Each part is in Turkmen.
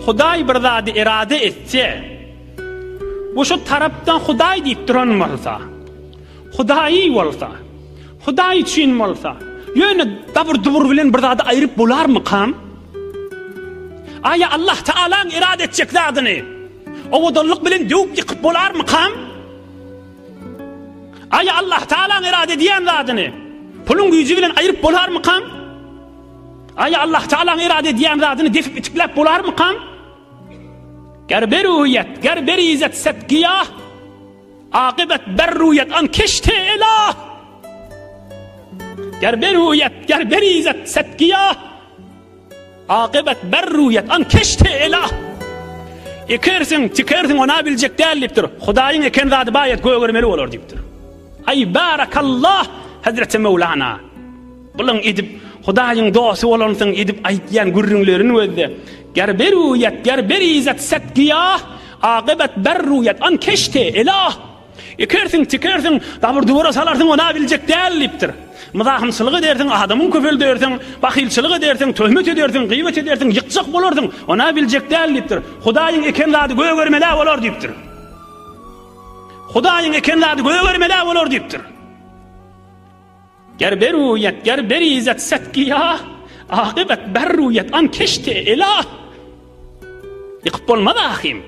Hudaý bir zady erade etse, we şu tarapdan Hudaý diýip duran bolsa, Hudaýy bolsa, Hudaý üçin bolsa, ýöne dabyr-dubur bilen bir zady aýryp bolarmykam? Aýa Allah Taalaň erade etjek zadyny owadanlyk bilen döwüp ýykyp bolarmykam? Aýa Allah Taalaň erade edýän zadyny puluň güýji bilen aýryp bolarmykam? Aýa Allah Taalaň erade edýän zadyny depip itikläp bolarmykam? Ger beruýet, ger berizet set giýah, akybet berruýet an keşte elah. Ger beruýet, ger berizet set giýah, Akybet berruýet an keşte elah. Ekersiň, tikersiň ona biljek däl diýipdir. Hudaýyň eken zady baýat gögermeli bolar diýipdir. Aý barakallah Hazreti Mewlana. Bulyň edip Hudaýyň dosty bolansyň edip aýtýan gürrüňlerini gözle. Ger beruýet, ger berizet set giýah, akybet berruýet an keşte elah. Ekersiň, tikersiň, dabyr-dubura salarsyň, ony-a biljek däl diýipdir. Myzahymçylyk edersiň, adamyň köpeldersiň, bahylçylyk edersiň, töhmet edersiň, gyýbat edersiň, ýykjak bolarsyň, ony-a biljek däl diýipdir. Hudaýyň eken zady gögermel-ä bolar diýipdir. Hudaýyň eken zady gögermel-ä bolar diýipdir. Ger beruýet, ger berizet set giýah, Akybet berruýet an keşte elah. Ýykyp bolmaz ahym.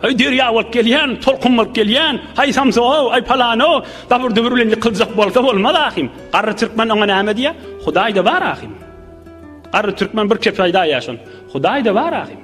Aý derýa bolup gelýän, tolkun bolup gelýän, haý samsyg-ow, aý palany-ow, dabyr-dubur bilen ýykyljak bolsa bolmaz ahym. Garry türkmen oňa näme diýýär? Hudaý-da bar ahym. Garry türkmen bir kepbe aýdaýýar şony. Hudaý-da bar ahym.